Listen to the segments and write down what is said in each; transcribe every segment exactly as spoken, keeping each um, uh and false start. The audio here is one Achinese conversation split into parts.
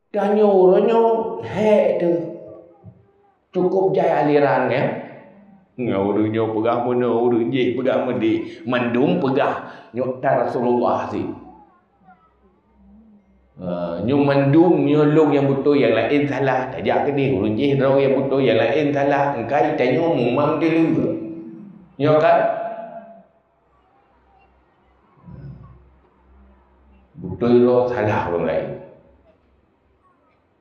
Tanyoe uroe nyoe hék teuh, cukup jai aliran, kan? Ngon ureuëng nyoe peugah meunoe, ureuëng jéh peugah meudéh, mandum peugah nyoe that Rasulullah cit. Ha, nyoe mandum nyoe lôn nyang beutôi, nyang laén salah. Tajak keudéh, ureuëng jéh droe nyang beutôi, nyang laén salah. Engkai tanyoe mumang dileue. Nyoe kan? Beutôi droe, salah ureuëng laén.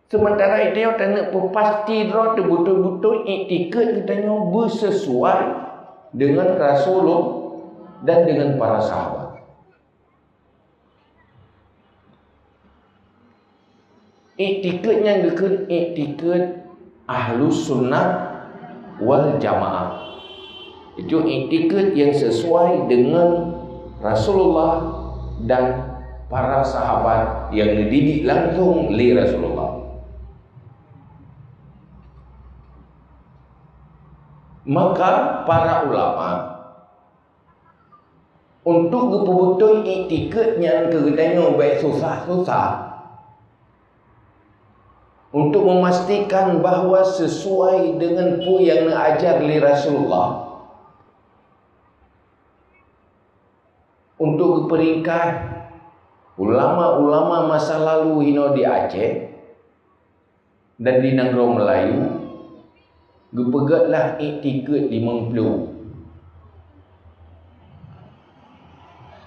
Sementara itu, tanyoe taneuk peupasti droe teuh beutôi-beutôi iktikeuet geutanyoe beusesuai dengan Rasulullah dan dengan para sahabat. Iktikeuet nyan geukheun iktikeuet Ahlus Sunnah wal Jamaah. Itu iktikeuet yang sesuai dengan Rasulullah dan para sahabat yang dididik langsung lé Rasulullah. Maka para ulama untuk geupeubeutôi iktikeuet nyan keu geutanyoe bék susah-susah, untuk memastikan bahwa sesuai dengan peue nyang neuajar lé Rasulullah, untuk geuperingkat ulama-ulama masa lalu hinoe di Aceh, dan di nanggroe Meulayu, geupeugötlah iktikeuet limong plôh.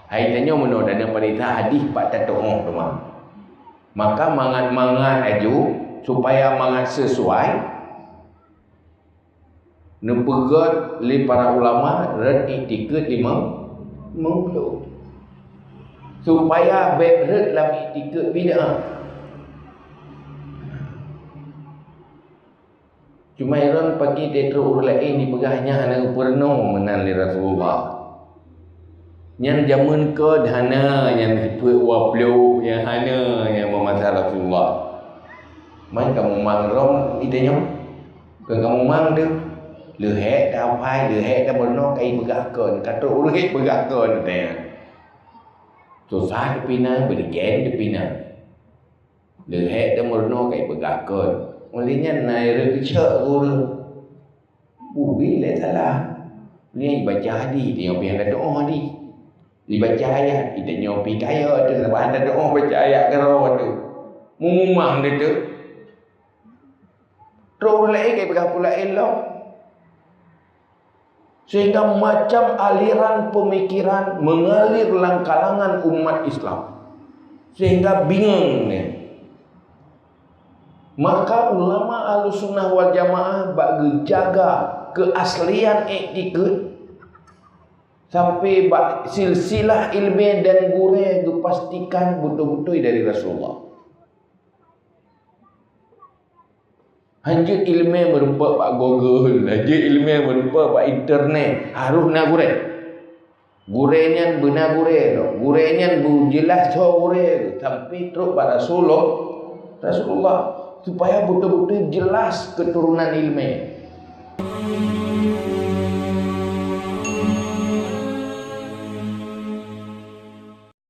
Hai tanyoe meunoe, dan nyang paling that hadih pat tatu'oh teuma. Maka mangat-mangat aju supaya mangat sesuai, neupeugöt lé para ulama rot iktikeuet limong, limong plôh. Supaya bék rot lam iktikeuet bid'ah. Cuma iron paki teutreuk ureuëng laén jipeugah nyan hana geupeurunoe meunan lé Rasulullah. Nyan jameun keu hana, nyan sifeuet waplôh, nyan hana, nyan meumasa Rasulullah. Man kamoe mang rom itanyoe. Keu kamoe mang deuh. Leuhék ta-apply, leuhék ta-peurunoe kai peugah kon. Ka trok ureuëng peugah kon teuh. Susah teupina, beureugen teupina. Leuhék ta-peurunoe kai peugah kon. Ulih nyan na ireueh keucok ureuëng. Ubi lé salah. Nyan ibaca hadih, itanyoe pih hana tu'oh hadih. Ibaca ayat, itanyoe pih kaya teuh, sabab hana tu'oh baca ayat keudroe teuh. Mumang teuh. Trok ureuëng laén kai peugah peue laén lom. Sehingga macam aliran pemikiran mengalir lam kalangan umat Islam. Sehingga bingung ni. Maka ulama Ahlussunnah wal Jamaah bak geujaga keuaslian iktikeuet sampai bak silsilah ilmiah dan gurée geupastikan beutôi-beutôi dari Rasulullah. Hanjeuet ilmiah meurumpok bak Google, hanjeuet ilmiah meurumpok bak internet, harôh na gurée. Gurée nyan beuna gurée lom, gurée nyan beujeulaih soe gurée, sampai trok bak Rasulullah, Rasulullah, supaya beutôi-beutôi jeulaih keuturonan ilmiah.